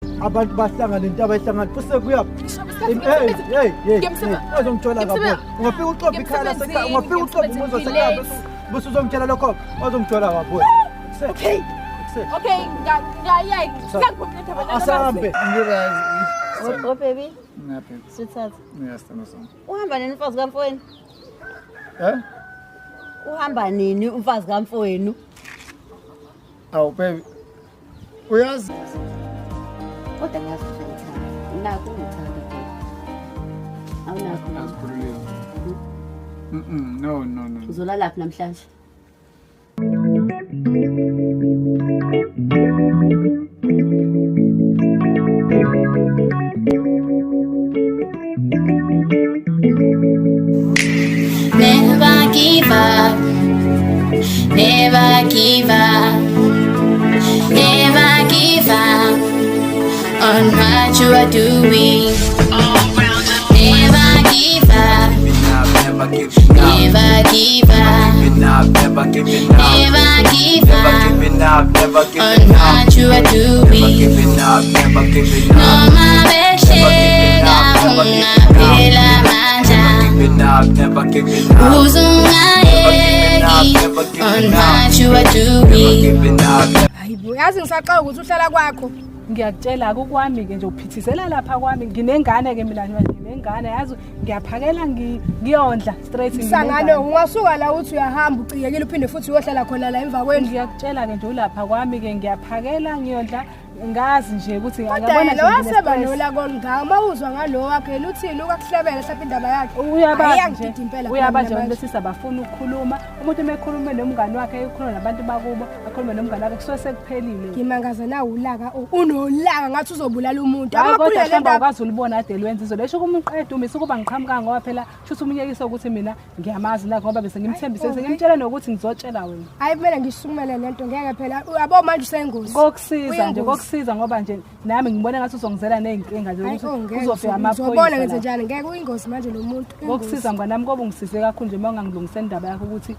Abantu bahlangane into abayihlangana bese kuya. Hey hey hey. Wazongithola kabi. Ungafika uxoxe ikhaya lasekhaya, ungafika uxoxe umuzi wasekhaya bese uzongitshela lokho. Wazongithola kabi. Okay. Okay, ngiyayeka. Asambe. Oh baby. Ngiyaphi? Sweetheart. Yes, sami. Uhamba nini umfazi kamfowenu? Eh? Uhamba nini umfazi kamfowenu? Awu baby. Uyazi Kodwa ngiyazi ukuthi uyangithanda. Nakho ungithanda baby. Awunakho. Azikhululeki. No no no. Uzolalaphi namhlanje? Never give up. Never give up. Never give up on what you are doing. Never give up. Never give up. Never give up on what you are doing. Noma behleka ungaphela amandla. Uzungayeki on what you are doing. Hayibo, yazi ngisaxoka ukuthi uhlala kwakho. Ngiyakutshela kukwami-ke nje uphithizela lapha kwami nginengane-ke mina nginengane yazi ngiyaphakela ngiyondla straight Sangane ungasuka la uthi uyahamba ucikekile uphinde futhi uyohlala khona la emva kwendlu. Ngiyakutshela-ke nje ulapha kwami-ke ngiyaphakela ngiyondla ngazi nje ukuthi Kodwa ngiyabona yena nje waseba ngine-stress. nolaka olungaka. Uma uzwa ngalo wakhe yena uthini ukakuhlebela mhlawumbe indaba yakhe. Uyabazi Ayangidida nje impela uyaba phela nje mina abantu manje. besilisa abafuna ukukhuluma umuntu uma ekhulume nomngani wakhe ekhuluma nabantu bakubo akhulume nomngani wakhe kusuke sekuphelile. Ngimangaza na ulaka unolaka ngathi uzobulala umuntu. Hayi kodwa Amakhulu le mhlawumbe ndaba. awukwazi ulibona ade lwenza izolo esho kumqeda umisa ukuba ngiqhamuka ngoba phela shuthi umnyekisa ukuthi mina ngiyamazi la ngoba bese ngimthembise Hayi, oh, sengimtshela nokuthi ngizotshela wena. Hayi kumele ngisukumele lento ngeke phela yabo manje useyingozi. Kokusiza nje Uyingozi. kokusiza ngoba nje nami ngibona ngathi uzongizela ney'nkinga nje Hayi, ukuthi oh, ngeke, uzofika ngizobona amaphoyisa ngenze la. njani ngeke uyingozi manje lo muntu. Uyingozi. Kokusiza mngani nami koba ungisize kakhulu nje uma ungangilungisela indaba yakho ukuthi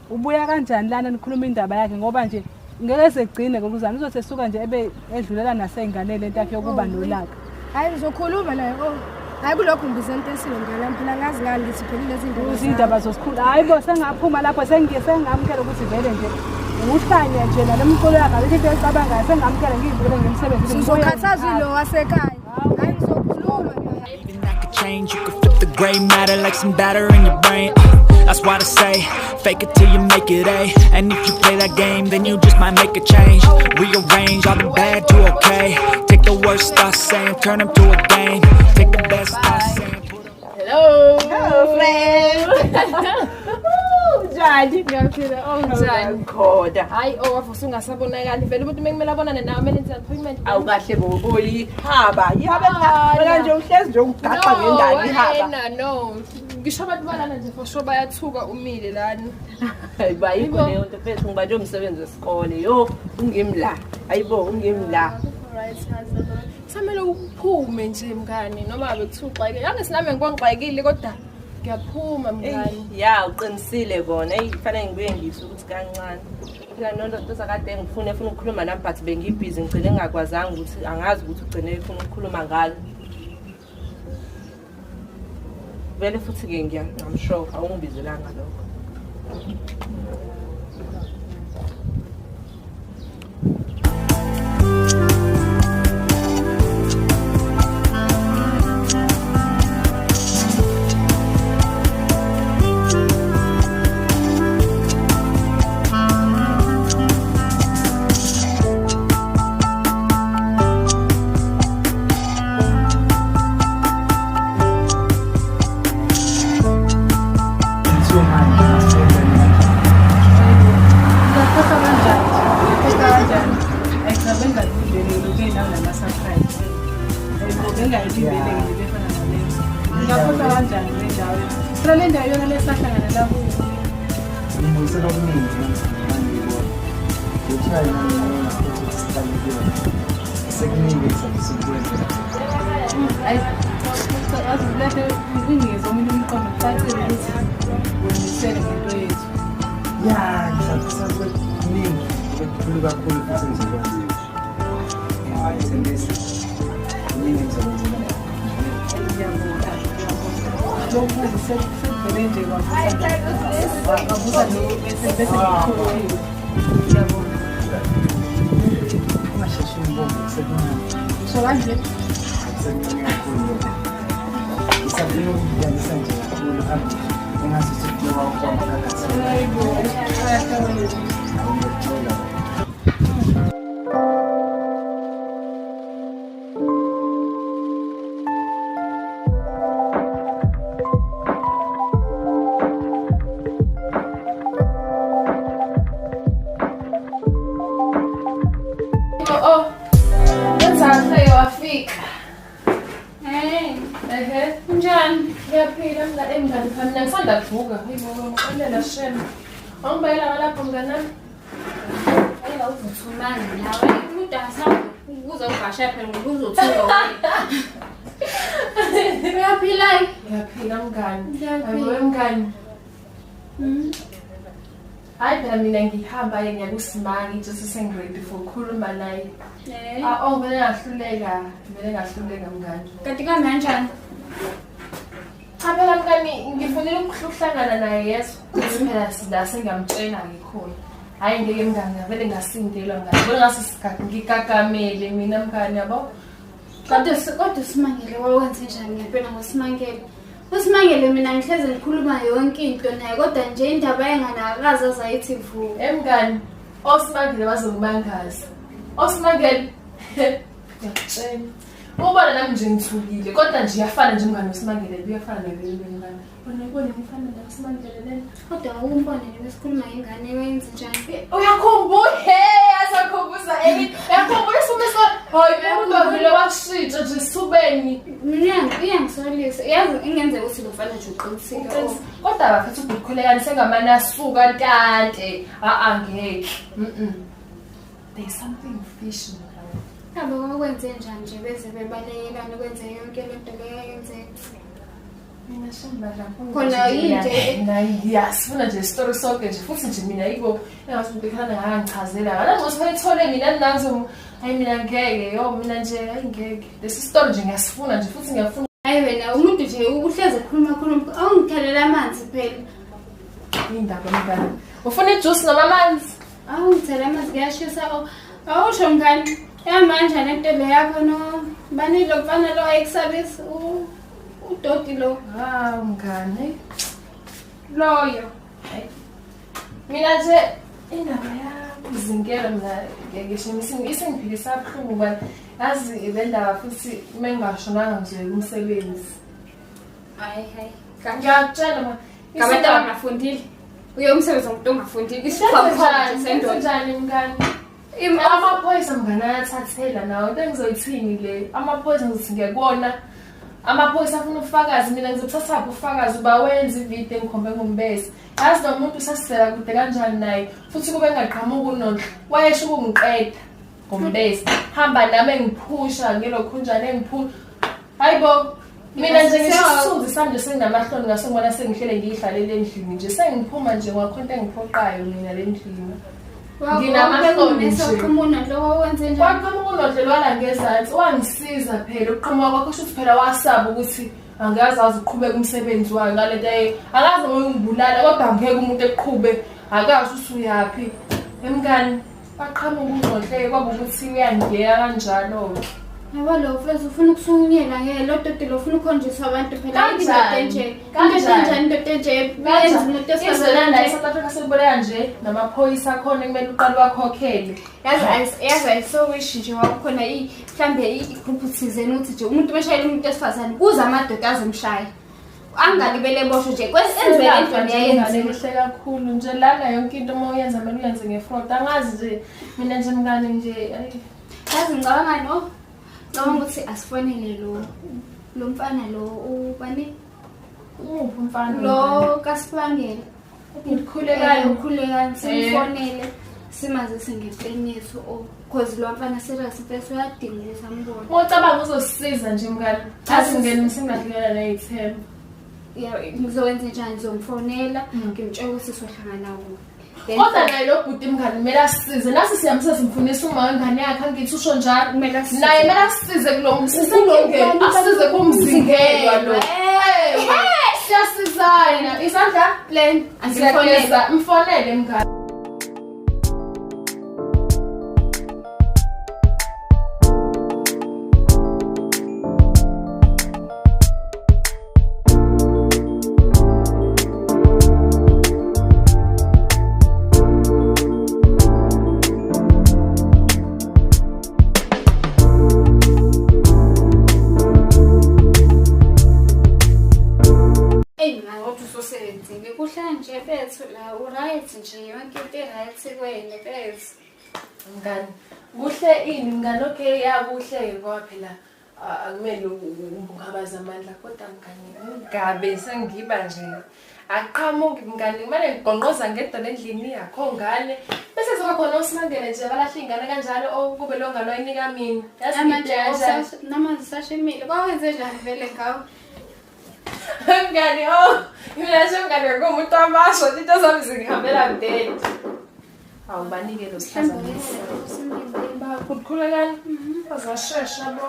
ubuya kanjani lana nikhuluma indaba yakhe ngoba nje ngeke ezegcine ngokuzana uzothi esuka nje ebe edlulela nasey'nganeni lento yakhe yokuba nolaka. Hayi ngizokhuluma naye oh. Hayi kulokhu ngibiza into esile mngani wami phela ngazi ngani ngithi phelile izindaba. Ukuthi iy'ndaba zosikhulu hhayi bo sengaphuma lapho sengamukela ukuthi vele nje uhlanya nje nale mqolo yakhe ayikho into ecabangayo sengamukela ngiyivukele ngemsebenzini. Sizokhathaza ilo wasekhaya. Hayi ngizokhuluma naye. Even that could change. You could flip the gray matter like some batter in your brain. That's why I say, fake it till you make it A. And if you play that game, then you just might make a change. Rearrange all the bad to okay. Take the worst thoughts saying, turn them to a game. Take the best thoughts saying. Hello. Hello friend. Unjani? Ngiyaphila. Oh njani? Ngikhona. Hayi oh wafu usungasabonakali vele umuntu mekumele abonane nawe kumele enze appointment. Awukahle bo oyihaba. Ihabe wena nje uhlezi nje ugaxa ngendaba ihaba. wena no. Ngisho abantu balana nje for sure bayathuka umile lana. Hayibo ayikho Hayibo. leyo nto mfethu ngibanjwe umsebenzi wesikole. Yo ungimla. Hayibo ungimla. Right, yazi. Kusamele uphume nje mngani noma bekuthiwa uxakekile. Yange sinami ngibona ngixakekile kodwa ngiyaphuma mngani. Ya uqinisile kona. Eyi kufanele ngibuye ngisho ukuthi kancane. Phela nonto zakade ngifuna efuna ukukhuluma nami but bengibhizi ngigcine ngingakwazanga ukuthi angazi ukuthi ugcine efuna ukukhuluma ngalo. Vele futhi-ke I'm sure awungibizelanga lokho. Ngiyakhohlwa kanjani? Ngiyakhohlwa kanjani? Ayi cha bengingalindele ube nawe nama-surprise. Hayibo bengingayilindele nje into efana naleyo. Ngingakhohlwa kanjani le ndawo? Phela le ndawo iyona lesahlangana la kuyo. Ngibuyisela okuningi mangibona. Ngitshaya nami futhi ukuthi sihlale kuyona. Sekuningi esihambisa ukwenza. Hayi yazi lethe inginikeze omunye umqondo kucacile ukuthi wemisele ngento yethu. Ya, ngisafisa kuningi okukhulu kakhulu futhi ngizokwenza. Ngithembisa. Kuningi engizokwenzela. Ngiyabonga. Lokhu sekuvele nje kwavusa bese ngikhohliwe. Ngiyabonga. Ungasheshi ngibonge kusekuncane. Usho kanje? Kusekuncane kakhulu lokho. Ngisafuna ukukudlalisa nje kakhulu hambe. Engazuthi kulowa ukubamba phakathi. Hayibo. Ngiyakuthola. Oh, wenzani wafika? Hey, Ehe. kunjani? Ngiyaphila mngane, mngani phela mina ngisanda kuvuka. Hayibo, ngixolela shem. Awungibekela ngalapho mngani nami. Hayi awuzothumani nawe. Umuntu akasakubuza uvasha phela ngoba uzothuka wena. Uyaphila? Ngiyaphila mngani. Ngiyaphila. Hayibo mngani. Hayi phela mina ngihamba ke ngiyakusimanga nje sengiready for ukukhuluma naye. Eh. Ah, oh vele ngahluleka, vele ngahluleka mngani. Kanti kuhambe kanjani? Cha phela mngani ngifunile ukuhlangana naye yeso. Ukuthi phela sila sengiyamtshela ngikhona. Hayi ngeke mngani ngavele ngasindelwa mngani. Ngibona ngase ngikakamele mina mngani yabo. Kodwa uSimangele wawenze njani ngempela ngoSimangele? USimangele mina ngihleze ngikhuluma yonke into naye kodwa nje indaba enganakazi azayithi vu. Emngani, oSimangele bazokumangaza. Osimangele ngiyakutshela. Ubona nami nje ngithukile kodwa nje iyafana nje mngani noSimangele, uyafana naye mngani. Bona ibone ngifana naye uSimangele lena. Kodwa awumbone nje besikhuluma ngengane wayenze njani? Uyakhumbula, hey, asakhumbuza Amy. Uyakhumbula isimo hayi umuntu wavele washintsha nje esithubeni. Mina iyangisolisa. Yazi ingenzeka ukuthi lo mfana nje uqinisile. Kodwa bafethu ubhukhulekani sengamane asuka ntante. A ngeke. There's something fishy mngani. Abo bakwenze njani nje beze bebalekelana kwenze yonke lento leyo yenzeka. Mina shamba lapho. Khona yinto ngiyasifuna nje isitori sonke nje futhi nje mina yiko engathi umuntu ekhana ngangichazela. Ngala ngokuthi bayithole mina nangizo hayi mina ngeke yo mina nje hayi ngeke. Lesi story nje ngiyasifuna nje futhi ngiyafuna. Hayi wena umuntu nje uhleze khuluma khuluma awungithalela amanzi phela. Indaba mngani. Ufuna ijuice noma amanzi? Awungithela amanzi kuyashisa. Awusho mngani. Yamanje lento le yakho no bani lo mfana lo ayikusabisa udoti lo. Ah mngani. Loyo. Mina nje indaba yami izinkelo mina ngeke isingiphilisa buhlungu ngoba yazi le ndaba futhi uma ngingashonanga ngizoyeka umsebenzi. Hayi hayi. Ngiyakutshela ma. Ngabantu abangafundile. Uye umsebenzi womuntu ongafundile. Isikhwakhwa nje sendoda. Njani mngani? Amaphoyisa mngani ayathathela nawo into engizoyithini le. Amaphoyisa ngizothi ngiyakubona. Amaphoyisa afuna ubufakazi mina ngizobuthathaphi ubufakazi uba wenza ividiyo engikhombe ngombese. Yazi nomuntu usasizela kude kanjani naye futhi kube engaqhamuki uNonhle wayesho ukungiqeda ngombese. Hamba nami engiphusha ngelokhunjana engiphusha. Hayibo mina nje ngisisithunzi sami nje senginamahloni ngase ngibona sengihlele ngiyihlalele endlini nje sengiphuma nje ngakho into engiphoqayo mina le ndlini. Nginamahloni nje. Kwaqhamuka uNonhle lwala ngezansi wangisiza phela ukuqhamuka kwakho kusho ukuthi phela wasaba ukuthi angazi aze uqhubeke umsebenzi wayo ngalento akaze ngiyongibulala kodwa ngeke umuntu eqhube akazi ukuthi uyaphi. Emngani baqhamuka uNonhle kwaba ukuthi uyangiyeka kanjalo-ke. Yabo lo mfethu ufuna ukusukunyela ngeke lo doti lo ufuna ukukhonjiswa abantu phela indoda enje. Kanjani indoda enje yenza umuntu esifazane la eSouth Africa seliboleka nje namaphoyisa akhona kumele uqale wakhokhele. Yazi I so wish nje wakukhona mhlambe igroup thizeni ukuthi nje umuntu meshayela umuntu esifazane kuze amadoda azomshaya. Angalibele boshwe nje kwesenzwe lento yayenziwe kahle kakhulu nje lana yonke into uma uyenza kumele uyenze ngefraud. Angazi nje mina nje mngani nje yazi ngicabanga no. Ngicabanga ukuthi asifonele lo mfana lo ubani? Uphi umfana? Lo kaSibangele. Ukhulekani ukhulekani simfonele simazise ngeqiniso cause lo mfana serious mfethu uyadinga ukuthi ambone. Ngicabanga uzosisiza nje mngani. Azi ngene singadlulela neyithemba. Ya ngizokwenza njani ngizomfonela ngimtshela ukuthi sohlangana kuphi. Kodwa naye lo bhuti mngani kumele asisize. Nasi siyamsiza simfunisa uma wengane yakhe angithi usho njalo. Kumele asisize. Naye kumele asisize kulo sisilungelo. Asisize kumzingelwa lo. Siyasizana. Isandla Plan. Angifonele. siyageza. Mfonele mngani. Eyi mngani kodwa usosebenzile. Kuhlala nje bethu la u-right nje yonke into i-right kuwena bethu. Mngani, kuhle ini mngani okay ya kuhle ngoba phela akumele ungabaza amandla kodwa mngani ngabe sengiba nje aqhamuki mngani kumele ngigonqoza ngedwa endlini yakho ngane bese kuzoba khona osimangele nje balahla ingane kanjalo okube lo ngane oyinika mina yazi Namanje ngidle kanjani namanje sashimile. Kwawenze njani vele ngawe? Mngani oh mina nje mngani ngumuntu wamasho into zami zingihambela mdeni awubanike lo Mhlawumbe sihlazana bakhulekani bazashesha bo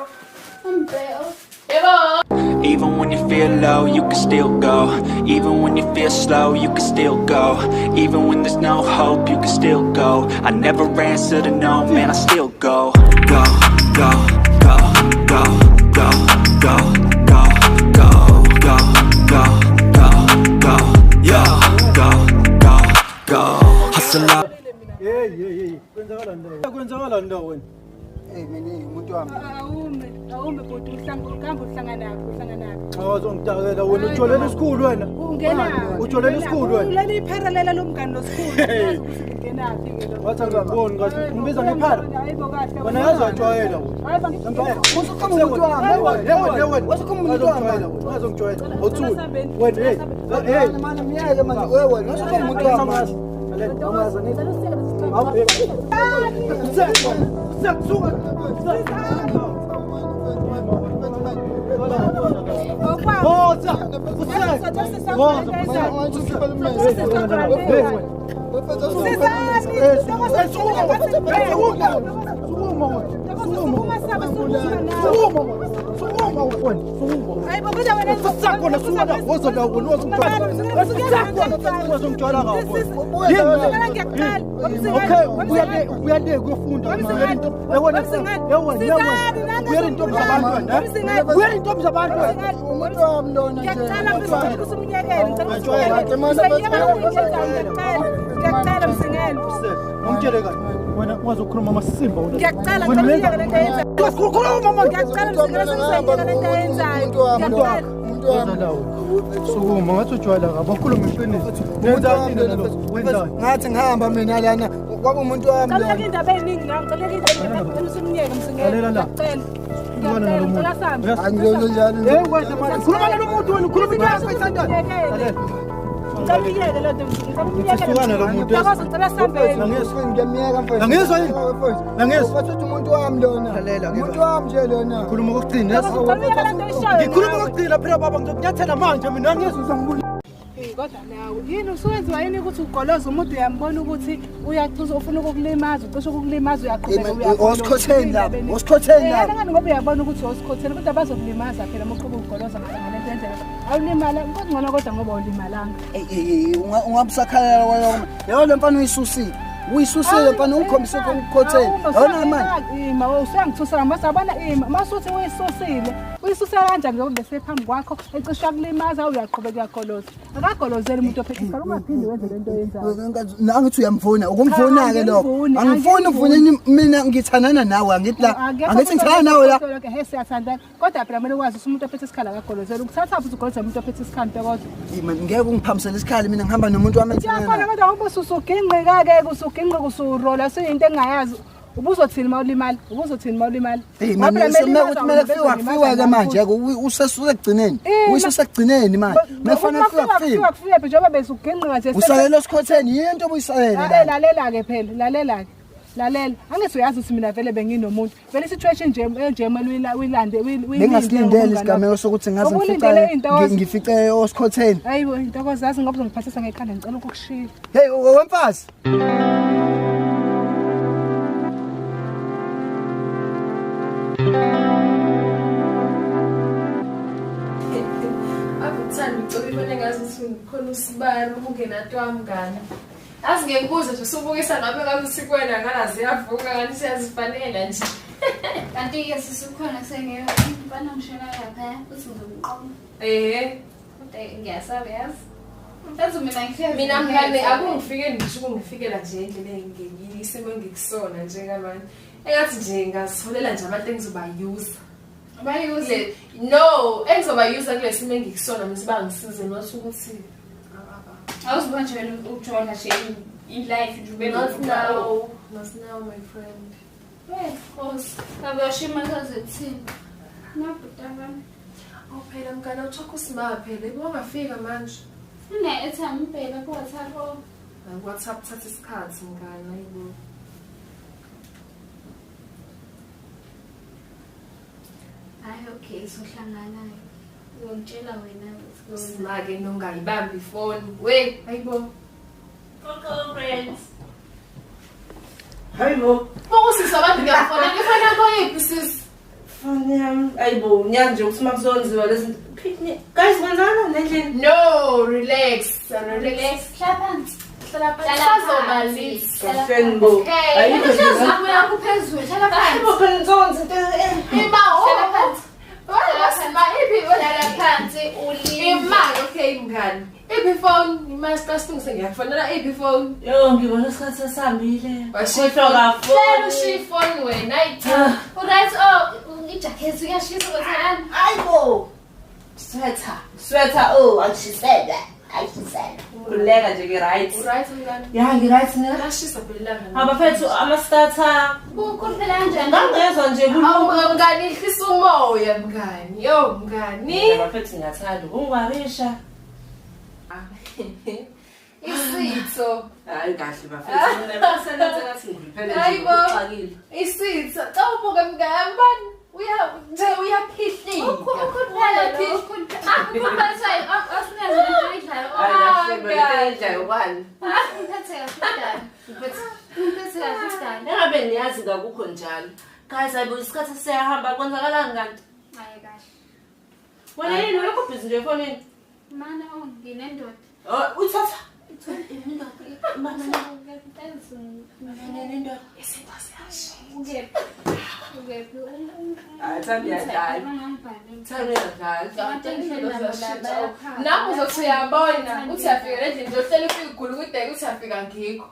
Umbheko. yebo. Even when you feel low, you can still go. Even when you feel slow, you can still go. Even when there's no hope, you can still go. I never answer to no, man, I still go. Go, go, go, go, go, go, go, go, go, go, go, go, yo, go, go, go. Hustle up. Hey hey hey, kwenzakalani la? Kwenzakalani la wena? Hey mina umuntu wami. Awume, awume bhuti uhlanga uhlanganaphi uhlanganaphi. Awazongitakela wena ujolela isikhulu wena. Ungenaphi? Ujolela isikhulu wena. Ulela iphera lela lomngani losikhulu. Uyazi ukuthi lingenaphi ke lo. Wathi angikuboni kahle. Ungibiza ngephara. Hayibo kahle. Wena yazi wajwayela wena. Hayi bangithi. Usukhuluma umuntu wami. Yebo yebo. Usukhuluma umuntu wami. Wazongijwayela. Awuthuli. Wena hey. Hey. Manje miyeke manje wewe usukhuluma umuntu wami. Awumazi angithi. Awu. Sekusuka. Woza. Umuntu wami lona nje. Ngiyacela mfethu ukuthi umyekele, ngicela ukuthi umyekele. Usayiyeka lokhu engiyenzayo, ngiyacela. Ngiyacela msingelo. Ungitshele kahle wena ungazokhuluma amasimba wena. Ngiyacela ngicela umyekele lento ayenzayo. Khuluma manje. Ngiyacela msingelo sengisayiyeka lento ayenzayo. Ngiyacela. Umuntu wami. Sukuma ngathi ujwayela kabi ukhuluma iqiniso. Wenzani lo? Wenzani? Ngathi ngihamba mina lana kwaba umuntu wami Ngicela lona. indaba eningi nawe, ngicela indaba eningi. Ngicela ukuthi umyeke msingelo. Lalela la. Ngiyacela. Khuluma nalo muntu. Ngiyacela, ngicela sihambe. Angizolo njalo. Hey wena manje khuluma nalo muntu wena ukhuluma into yakho oyithandayo. Lalela. Ngicela umyeke lento, ngicela umyeke. Sukana lo muntu. Ntokozo, ngicela sihambe. Nangizwa. Ngiyamyeka mfethu. Angizwa yini? Mfethu. Angizwa. Wathi umuntu wami lona. Lalela ke. Umuntu wami nje lona. Khuluma kokugcina. Ntokozo, ngicela umyeke lento oyishoyo. Ngikhuluma kokugcina phela baba ngizokunyathela manje mina angizwa uzongibulala. Eh, kodwa nawe yini usuwenziwa yini ukuthi ugoloze umuntu uyambona ukuthi uyacuza ufuna ukukulimaza ucishe ukukulimaza uyaqhubeka Eh, man, osikhotheni labo, osikhotheni labo. ngani ngoba uyabona ukuthi osikhotheni kodwa bazokulimaza phela uma uqhuba ugoloza ngale nto yenzeka awulimala kungcono kodwa ngoba awulimalanga Ey ey ungabusakhalela kwaloko. Yebo le mfana uyisusile. Uyisusile mfana ungikhombise ukukhotheni. Yona manje. Ima usuyangithusa mase yabona ima masuthi uyisusile uyisuse kanjani njengoba besephambi kwakho ecishe kulimaza uyaqhubeka uyagoloza akagolozeli umuntu ophethe isikhala ungaphindi wenze lento oyenzayo Nangithi uyamvuna, ukumvuna ke lokho. Angimvuni, Angifuni uvune mina ngithandana nawe angithi la. Angithi ngithandana nawe la. He siyathandana kodwa phela kumele ukwazi ukuthi umuntu ophethe isikhala akagolozeli ukuthatha futhi ugolozela umuntu ophethe isikhala ntokozo Ey, man, ngeke ungiphambisele isikhali mina ngihamba nomuntu wami Siyafana engithandana kodwa ngoba usuginqika-ke usuginqika usurola suyinto engingayazi ubuzothini uma ulimala ubuzothini uma ulimala Hey Ngoba man, phela semele kumele ukuthi kumele ilimaza kufiwa wena, kufiwa ke manje usesuke ekugcineni. Eh, Uyisesekugcineni manje. Mekufanele kufiwa kufiwa. kufiwa kufiwa njengoba besuginqika nje Usalele esikhotheni yini into obuyisalele Eh, la. lalela-ke phela lalela-ke Lalela, angithi uyazi ukuthi mina vele benginomuntu. Vele situation nje enje kumele uyilande uyilinde. Bengasilindele isigameko sokuthi ngaze ngifice ngifice osikhotheni. Hayibo, intokozo yazi ngoba uzongiphathisa ngekhanda ngicela ukukushiya. Hey, wemfazi. Akuthandi ucela ibone ngazi ukuthi ngikhona usibali ubungena twami mngani. Yazi ngikubuze nje usubukisa ngabe ngabe sikwena ngala ziyavuka kanti siyazifanela nje. Kanti-ke sisukhona sengeke umfana ngishela laphaya uthi ngizomqoma. Ehhe. Kodwa ngiyasaba yazi. Mfethu mina ngihlezi. Mina mngane akungifike ngisho ukungifikela nje endleleni isimo engikusona njengamanje. Engathi nje ngasitholela nje abantu engizobayuza. Bayuze. No, engizobayuza kule simo engikusona mina bangisize not ukuthi Awuzibona nje wena ujola nje i-life nje ube not now, not now my friend. Hey, Nkosi. Abayashima kaze thini. Nabhuti bami. Oh phela mngane uthokho usima phela, ibongafika manje. Une-airtime impela ku-WhatsApp. Oh. WhatsApp thatha isikhathi mngane ayibo. Hayi okay, sohlangana. Uzongitshela wena ukuthi Simake nongayibambi ifoni. We, ayibo. Welcome friends. Hayibo. Ukusisa abantu ngiyafonela ifoni yakho yiphi sisi? Foni yami. Ayibo, ngiyazi nje ukuthi makuzonziwa lezi zinto. Picnic. Guys, kwenzakala endlini? No, relax. Relax. Hlala phansi. Hlala phansi. Hlala Sazoba phansi. late. Kahleni bo. Okay. Ayikho nje. Inhliziyo yakho phezulu. Hlala phansi. Ayibo phela nizokwenza into eh. Ima, Hlala oh. phansi. Wena sima iphi Hlala phansi ulinde. Imali okay mngani. Iphi phone? Imali siqasilungise ngiyakufonela iphi phone? Yo, ngibona isikhathi sesihambile. Washiya Khohlwa Hlala kafoni. ushiye ifoni wena. Ayi cha. Uright oh ijakhethi uyashisa kwethelani. Hayibo. Sweater. Sweater oh angishisela. Angishisela. Khululeka nje ke right. Uright mngani? Ya, ngi-right ne. Lashisa phela ilanga. Abafethu ama-starter. Kukhuluphela kanjani? Ngangezwa nje Awu mngani hlisa umoya mngani. Yo mngani. Abafethu ngiyathanda ukungiwarisha. Isitho. Hayi kahle bafethu. Mina bese ngathi ngiphele nje Hayibo. ukuxakile. Isitho. Xa ubuka mngani bani uya nje uyaphihlika. Ukhuluphela lo. Ukhuluphela asinazo lento oyidlayo. Hayi kahle mngani. mina idlayo kwani. Ungiphethe kahle dala. Ungiphethe kahle dala. Engabe niyazi kakukho njalo. Guys, ayibo isikhathi siyahamba kwenzakalani kanti? Hayi kahle. Wena yini ulokhu busy nje efonini? Mana oh nginendoda. Oh, uthatha. Mana Nendoda. Izinto ziyashintsha. Ukephi? Ukephi? Hayi, Thandi uyadlala. Thandi uyadlala. Nami uzothi uyabona uthi uyafika endlini nje uhleli ufike ugulukudeke uthi uyafika ngikho.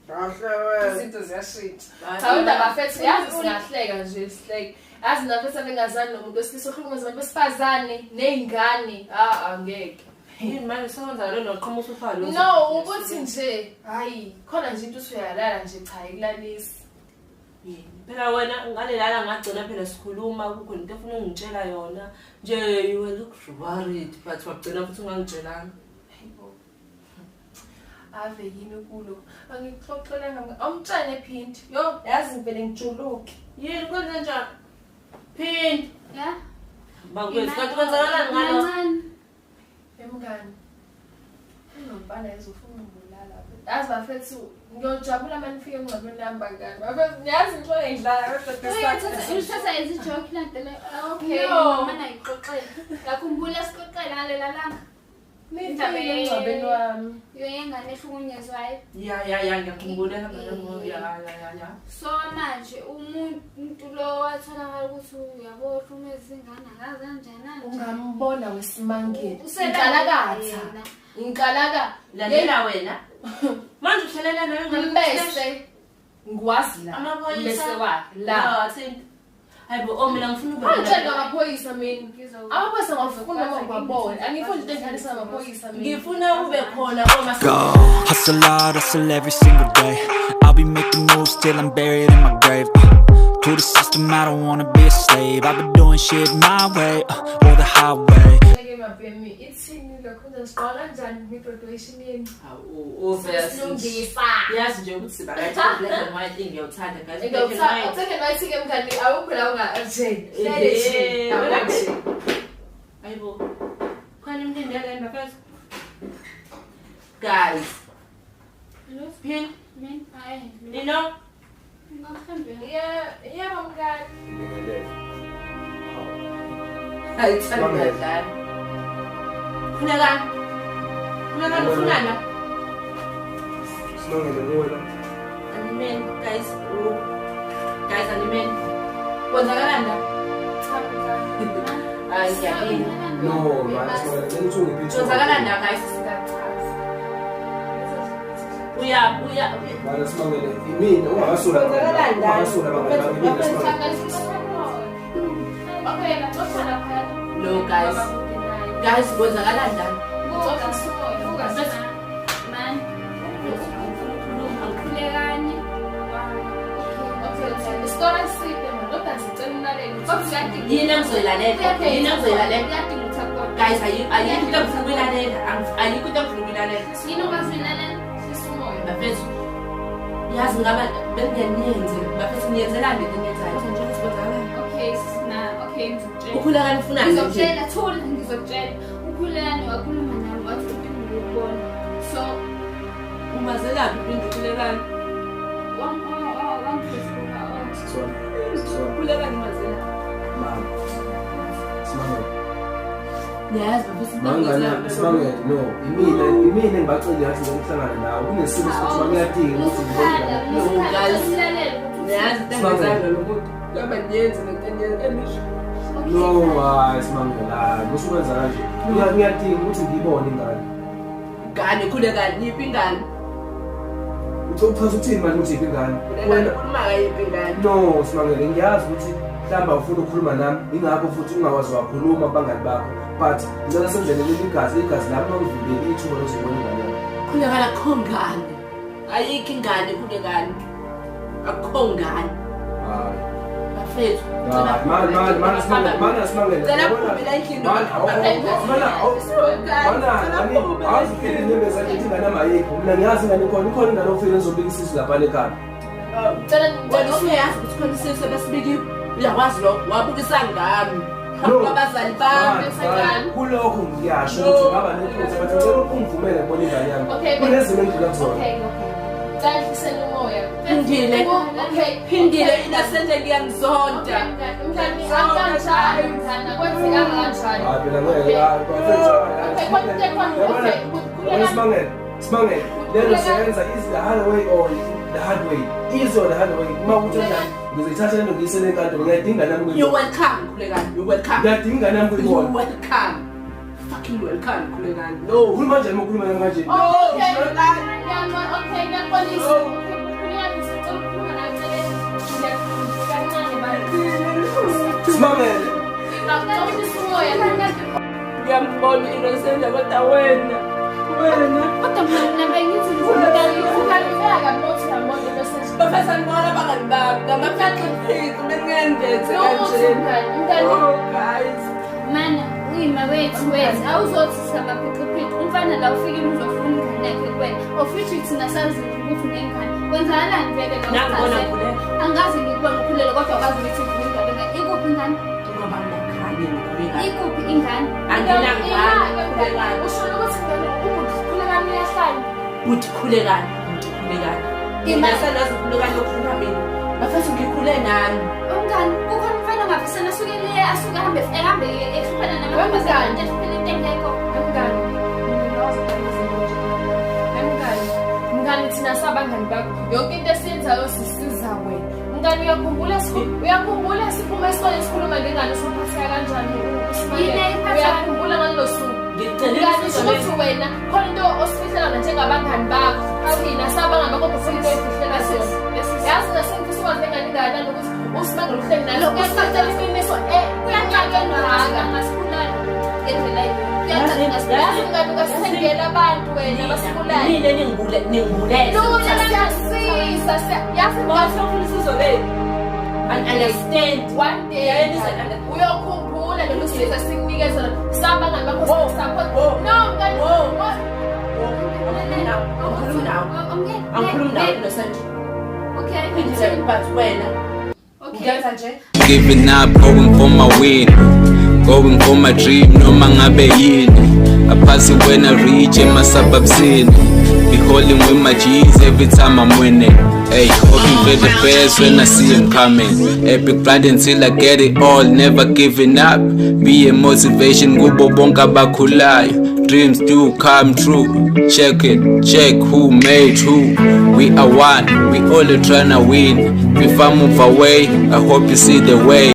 Kahle wena. Izinto ziyashintsha. Cha kodwa bafethu yazi singahleka nje sihleke. Yazi nafethu abengazani nomuntu wesilisa ohlukumeza abantu besifazane ney'ngane. Ha angeke. Yini manje sewenza lo noqhamusa ufalo. No, ukuthi nje hayi khona nje into uthi uyalala nje cha ikulalisi. Yini? Phela wena ngalelala ngagcina phela sikhuluma kukho into efuna ungitshela yona. Nje you were look worried but wagcina futhi ungangitshelanga. Hayibo. Ave yini kulo? Angikuxoxelanga awumtshane phindi. Yo, yazi ngivele ngijuluke. Yini kwenze njani? Phindi. Ya. Bakwethu kanti kwenzakalani ngalo? Kancane. Emngani. Unomfana ezofuna ungibulala. Yazi bafethu ngiyojabula uma nifike emngcwabeni nami bangani. Bafethu niyazi ngixole ngidlala Uyithatha uyithatha as i-joke lento le. Okay, No. mana ngixoxele. Ngakhumbula sixoxela ngalela langa. Nifike emngcwabeni wami. Yengane ehlukunyezwayo. Ya ya ya ngiyakhumbula ya ya ya ya. So manje umuntu lo watholakala ukuthi uyabo uhlukumeza ingane angazi kanjani nanje. Ungambona wesimangele. Uselala Inkalakatha. yena. Inkalaka. Lalela wena. Manje uhlalela nayo ngale Mbese. Ngiwazi la. Amaphoyisa. Mbese wakhe la. La thini. Hayibo oh mina ngifuna ube. Angitsheli ngamaphoyisa mina. Amaphoyisa ngawafuna noma ngiwabona. Angifuni into edlalisa ngamaphoyisa mina. Ngifuna ube khona oma Go. Hustle hard, hustle every single day. I'll be making moves till I'm buried in my grave. To the system, I don't wanna be a slave. I've been doing shit my way, or the highway. Ngeke mabhemi ithini lokho ngizoqala kanjani nge-graduation yenu? Silungisa. Yazi nje ukuthi siba right, black and white ngiyawuthanda guys. Black and white. Black and white ke mngani awukho la unga nje. Hlele nje. Ayibo. Khona imlindele la bafethu. Guys. Pin. Min, hayi. Nino. Yeah, yeah mngani. Hayi thanda dlala. Khulekani. Khulekani ufunani la? Simangele nguwe la. Animeni guys. Guys animeni. Kwenzakalani la? Hayi ngiyabina. No, man, simangele ngithu ngiphi. Kwenzakalani la guys? Uya uya. Mana simangele imina ungasula. Ungasula bangani imina simangele. Okay, la xoxa lapha. No guys. Guys, kwenzakalani la? Man. Khulekani. Okay, isitori eside man, kodwa sicela ulalele. Yini engizoyilalela? Yini engizoyilalela? Guys, ayikho into engifuna ukuyilalela. Ayikho into engifuna ukuyilalela. Yini ongazoyilalela? Bafethu. Yazi ngaba bengeniyenze. Bafethu niyenzelani lento eniyenzayo? Nje ukuthi kwenzakalani? Okay, sina, okay ngizokutshela. Ukhulekani ufunani nje? Ngizokutshela, thula ngizokutshela. Ukhulekani wakhuluma nami wathi udinga ukubona. So, Umazelaphi uphinde ukhulekani? Sisona. Ukhulekani umazelaphi? Mama. Simangele. Niyazi bafethu Mangane simangele no imina imina engibacele yathi ngokuhlangana nawe kunesimo sokuthi bangiyadinga ukuthi ngibone. No guys. Niyazi into engiyenzayo lo muntu. Ngaba niyenze lento enisho. No, hayi simangele hayi usukwenza kanje. Ngiyadinga ukuthi ngiyibone ingane. Ngane khulekani yiphi ingane? Uchaza uthini manje ukuthi yiphi ingane? Wena ukhuluma ngayiphi ingane? No, simangele ngiyazi ukuthi mhlawumbe awufuni ukukhuluma nami ingakho futhi ungakwazi wakhuluma kubangani bakho. But ngicela senzele leli igazi igazi lami mangivimbeli ithuba lokuzibona ingane yami. Khulekani akukho ngane. Ayikho ingane khulekani. Akukho ngane. Hayi. Bafethu. Man man man simangele man simangele. Cela phumela endlini. Mana azi ufile inyembezi zakhe ithi ingane ayikho. Mina ngiyazi ingane ikhona ikhona ingane ofile ezobika isisu lapha ekhaya. Cela wena usuyazi ukuthi khona isisu ebesibikiwe. Uyakwazi lokho wabukisa ngami. Abazali bami kulokho ngiyasho ukuthi ngaba nephutha but ngicela ungivumele ngibone ingane yami. Kunezimo engidlula kuzona. Okay, okay. Cela umoya. Phindile. Okay, Phindile innocent ngiyamzonda. Mngani akanjani mngani akwenzekanga kanjani? Hayi phela ngeke hayi bafethu. Okay, okay. Simangele, simangele. Lento siyenza is the hard way or the hard way. Easy or the hard way. Uma uthi njani ngizoyithatha lento ngiyisele enkantolo ngiyadinga nami You welcome Khulekani. You welcome. Ngiyadinga nami You kuyibona. welcome. Fucking welcome Khulekani. No. Ukhuluma kanjani uma ukhuluma nami kanje? Okay, okay, ngiyaxolisa. Okay, Khulekani sicela ukukhuluma nawe cela kancane manje. Simangele. Ngixolisa umoya. Ngiyambona innocent kodwa wena. Wena. Kodwa mina bengithi Ukalibeka ukuthi uyambona innocent. Bafethu angibona abangani bami ngamaphaxiphiqi bengingenze kanje. Mngani. Oh guys. Mana, uyima wethu wethu awuzothi samaphixiphiqi umfana la ufikile uzofuna ingane yakhe kuwena of which thina sazi ukuthi unengane kwenzakalani vele la Nangibona uchaze? Khuleka. Angaze ngikubone ukhulele kodwa wazi ukuthi ingane ingane ikuphi ingane Ngoba nginakhala ngikhulekani. ikuphi ingane Anginangane Khulekani. Usho ukuthi ngane ubhuti Khulekani uyahlanya. Buthi Khulekani, buthi Khulekani. Mina sanazi ukhulekani okhuluma mina. Bafethu ngikhule nami. Umngani kukhona umfana ongafisana asuke le asuke ahambe ehambe ehluphana namantombazane ehluphana into engekho. Mngani, mngani, mngani thina sabangani bakho. Yonke into esiyenzayo sisiza wena. Mngani uyakhumbula uyakhumbula siphuma esikoleni sikhuluma ngengane usuphatheka kanjani Yini eyiphatha- Uyakhumbula ngalolo suku. Ngikucelile Mngani usizo sho ukuthi wena khona into osifihlela yona njengabangani bakho. Thina sabangani bakho kodwa into oyifihlela sona. Yazi nasengifisa ukwazi ngengane ingakanani ukuthi usimangele uhleli nayo. Uyacacela iqiniso Kuyacaca ngaka. ngasibulala ngendlela eyiyo. Kuyacaca ngasibulala. Yazi mngani ungasithengela abantu wena basibulale. Nina ningibulele. Lutho siyasiza yazi mngani Bafuna usizo lenu. Understand. One day uyokhumbula lolu sizo esikunikeza lona. Sabangani bakho support. No, mngani. Angikhulumi nawe. Angikhulumi nawe, Innocent. Okay. But wena Okay. ngenza nje. Giving up, going for my win. Going for my dream, noma ngabe yini. I pass it when I reach in my suburbs. Be holding with my G's every time I'm winning. Hey, hoping for the best when I see him coming. Epic grind until I get it all, never giving up. Be a motivation, kubo bonke abakhulayo. Dreams do come true. Check it, check who made who. We are one, we all are trying to win. If I move away, I hope you see the way.